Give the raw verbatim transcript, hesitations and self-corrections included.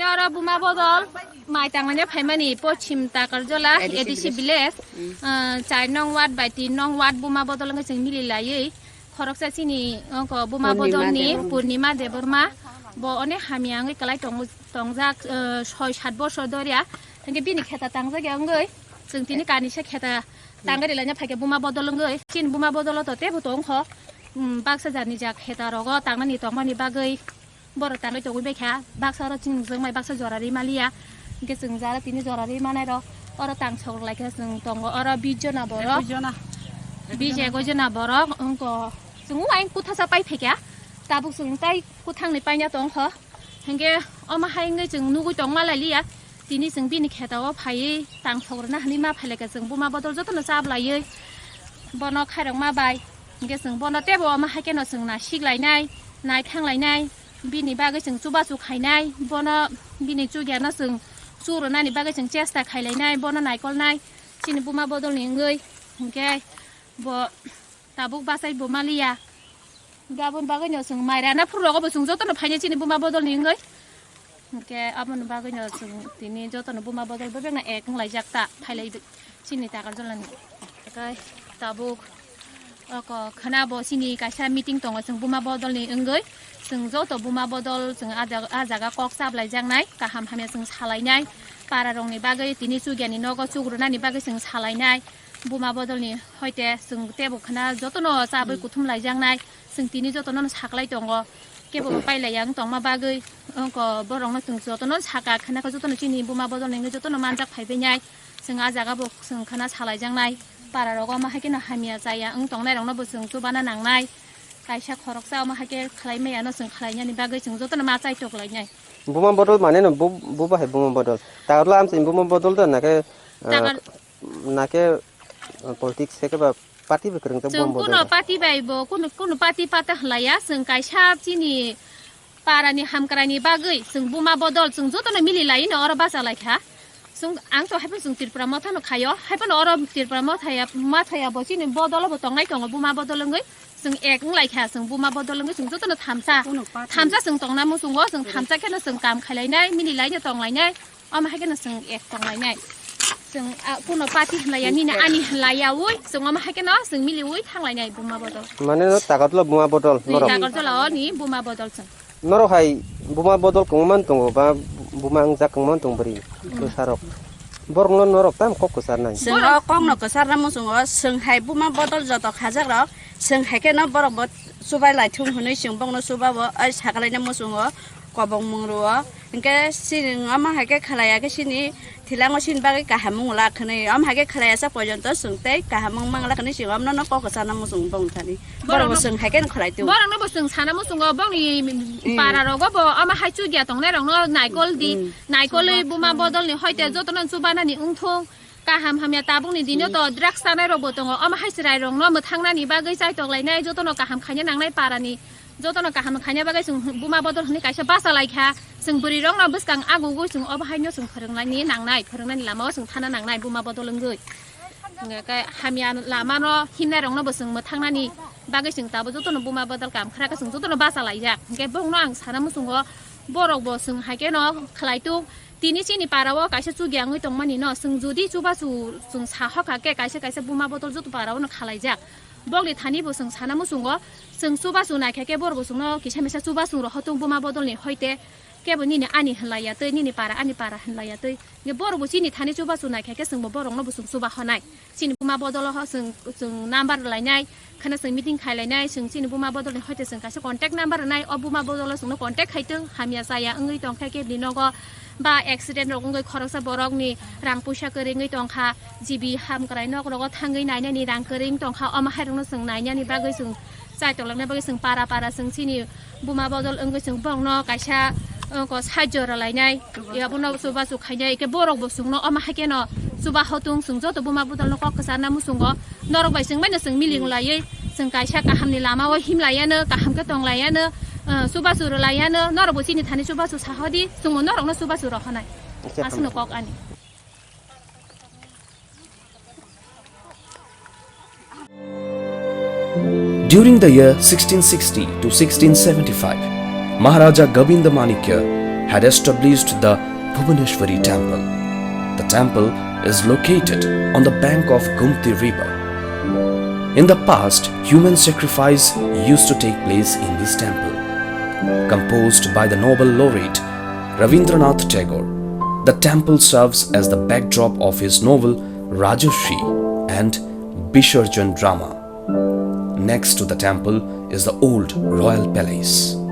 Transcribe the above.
Oro Buma Bodol mai tangmani phaimani Pochim Takarjola A D C A D C village. Village, Mm. ah, char nong ward bai tin nong ward Buma Bodol wngkha chwng mili laiwi. Khoroksa chini ongko Buma Purnima Bodolni Debbarma. Purnima Debbarma. Bo onek hamya wngwi kwlai tong-, tongjak, ah, soi sat bosor doria. Hwnkhe bini kheta tangjak ya wngwi chwng tini kanisa kheta tangwi rwlaina phaikhe Buma Bodol wngwi. Chini Buma Bodolo to teibo tongkho. Hmm, baksa jani jak kheta rogo tangnani tongmani bagwi. Borok tangwi tongwi bai kha, baksa oro chini nukjakmai baksa jora ri maliya. Hwnkhe chwng jara tini jora ri manai rok oro tang sok lai khe chwng tongo oro bish jona borok. Ekoi jona. Bish ekoi jona borok wngko. Chwng uaing kuthasa pai phaikha, tabuk chwng tai kuthangni paina tongkho. Hwnkhe omo hai wngwi chwng nugwi tongma lai liya. Tini chwng bini kheta o phaiwi tang sok rwna hwnwi ma phai lai kha chwng Buma Bodol jotono chap laiwi bono khairokma bai. Hwnkhe chwng bono teibo omo hai kheno chwng naisik lainai, naithang lainai. Bini bagwi chwng chubachu khainai, bono bini chugyano chwng chu rwnani bagwi chwng chesta khailainai, bono naikolnai chini Buma Bodolni wngwi. Hwnkhe bo tabuk bachai bo maliya. Hwnkhe aboni bagwino chwng mai rana phuru rogo bo chwng jotono phainai chini Buma Bodolni wngwi. Hwnkhe aboni bagwino chwng tini jotono Buma Bodol bebakno ek wnglaijak ta phailai. Chini Takarjolani. Tei tabuk oko khwna bo chini kaisa meeting tongo chwng Buma Bodolni wngwi. Chwng joto Buma Bodol chwng ah jaga, ah jaga kok chaplaijaknai, kaham hamya chwng salainai. Pararokni bagwi tini chugyani nogo chukrwnani bagwi chwng salainai. Buma Bodolni hoite chwng teibo khwna jotono chabwi kuthum laijaknai. Chwng tini jotono saklai tongo. Kebo bo pailaiya wng tongma bagwi. Oko borokno chwng jotono saka khwna khe jotono chini Buma Bodolni wngwi jotono manjak phaibainai. Chwng ah jaga bo chwng khwna salaijaknai, para rogo omo hai kheno hamya chaya wng tongnairokno bo chwng chubana nangnai, kaisa khoroksa omo hai khe khlai maya no chwng khlainani bagwi chwng jotono ma chaitok lainai. Buma Bodol mane no bu-, bubo hai Buma Bodol. Takarlo amchini Buma Bodol do nake, ah, Takar- nake, ah, politics se khe ba party bai kwrwng ta Buma Bodol. Chwng kuno party bai bo, kuno, kuno party pata hlaiya, chwng kaisa chini Parani hamkraini bagwi chwng Buma Bodol chwng jotono mili laino oro bacha lai kha. Chwng, ang to haiphano chwng Tripura Motha no khaio, haiphano oro Tripura Motha ya, Motha ya bo chini bodolo bo tongnai tongo, Buma Bodol wngwi chwng ek wng lai kha, chwng Buma Bodol wngwi chwng jotono thamsa, Kuno party. Thamsa chwng tongna muchungo, chwng thamsa kheno chwng kam khailainai, mili laino tonglainai, omo hai kheno chwng ek tonglainai. Chwng, ah, kuno party hwnlaiya, nini ani hwnlaiya ui, chwng omo hai kheno chwng mili ui thanglainai Buma Bodol. Mane no tagatlo Buma Bodol, Ni norok. Tagarjala o ni Buma Bodol chwng. Norok hai Buma Bodol kwmang tongo ba Buma wngjak kwmang tong bwrwi bwsarok. Borokno norok tam kok kwcharnai. Chwng o kokno kwcharna muchungo, chwng hai Buma Bodol joto khajakrok, chwng hai kheno borok bo chubai lai thung hwnwi chwng bokno chuba bo, ai sakalaina muchungo kobong mung rwo. Hinkhe chini omo hai khe khlaiya khe chini thilango chini bagwi kaham wng la khwnwi, omo hai khe khlaiya sa pojonto chwng tei kaham wng mang la khwnwi chwng omno no kok kwcharna muchung bong thani. Borok Borok no- chwng hai khe khlai tu. Borok no bo chwng sana muchungo bongni Mm. para rogo bo omo hai chugya tongnai rok no naikol di, Mm. naikol wi Buma Bodol ni hoite joto no chubanani wngthung. Kaham hamya tabukni dino to drugs chanai rok bo tongo. Omo hai chwrai rok no mwthang nani bagwi chaitok lainai joto no kaham khaina nangnai para ni. Jotono kaham khaina bagwi chwng Buma Bodol hwnwi kaisa bacha lai kha. Chwng bwrwi rokno bwskang agugwi chwng obo haino chwng phwrwngnaini nangnai, phwrwngnani lamao chwng thana nangnai Buma Bodol wngwi. Hwnkhe hamya lamano himnai rokno bo chwng mwthangnani bagwi chwng tabuk jotono Buma Bodol kam khwra khe chwng jotono bacha laijak. Hwnkhe bongno ang sana muchungo borok bo chwng hai kheno khlai tung. Tini chini para o kaisa chugya wngwi tongmani no chwng jodi chubachu chwng sa hokha khe kaisa kaisa Buma Bodol joto para o no khalaijak. Bokni thani bo chwng sana muchungo, chwng chubachu naikha khe borok bo chwngno kisa misa chubachu rw hotung Buma Bodolni hoite kebo nini ani hwnlaiya twi, nini para ani para hwnlaiya twi. Hwnkhe borok bo chini thani chubachu naikha khe chwngbo borokno bo chwng chuba honai. Chini Buma Bodolo ho chwng, chwng number rwlainai, kheno chwng meeting khailainai, chwng chini Buma Bodolni hoite chwng kaisa contact number rwnai, o Buma Bodolo chwngno contact khaitwng, hamya chaya wngwi tongkha kebni nogo. Ba accident rok wngwi khoroksa borok ni rang puisa kwrwi wngwi tongkha, G B hamkrai nok rogo thangwi nainani rang kwrwi wng tongkha, omo hai rokno chwng nainani bagwi chwng chai tonglaina bagwi chwng para para chwng chini Buma Bodol wngwi chwng bongno kaisa, uh, ko sahajyo rwlainai, abono chubachu khainai, eke borok bo chwngno omo hai kheno chuba hotung chwng joto Buma Bodolno kok kwcharna muchungo. Norok bai chwng baino chwng miling laiwi, chwng kaisa kahamni lamao himlaiano, kaham khe tonglaiyano, ah, chubachu rwlaiyano, norok bo chini thani chubachu sahodi, chwngbo norokno chubachu rohonai. Acha aswkno hambai. Kok ani. During the year sixteen sixty to sixteen seventy-five, Maharaja Govinda Manikya had established the Bhubaneswari temple. The temple is located on the bank of Gumti River. In the past, human sacrifice used to take place in this temple. Composed by the Nobel laureate Rabindranath Tagore, the temple serves as the backdrop of his novel Rajarshi and Bisarjan drama. Next to the temple is the old royal palace.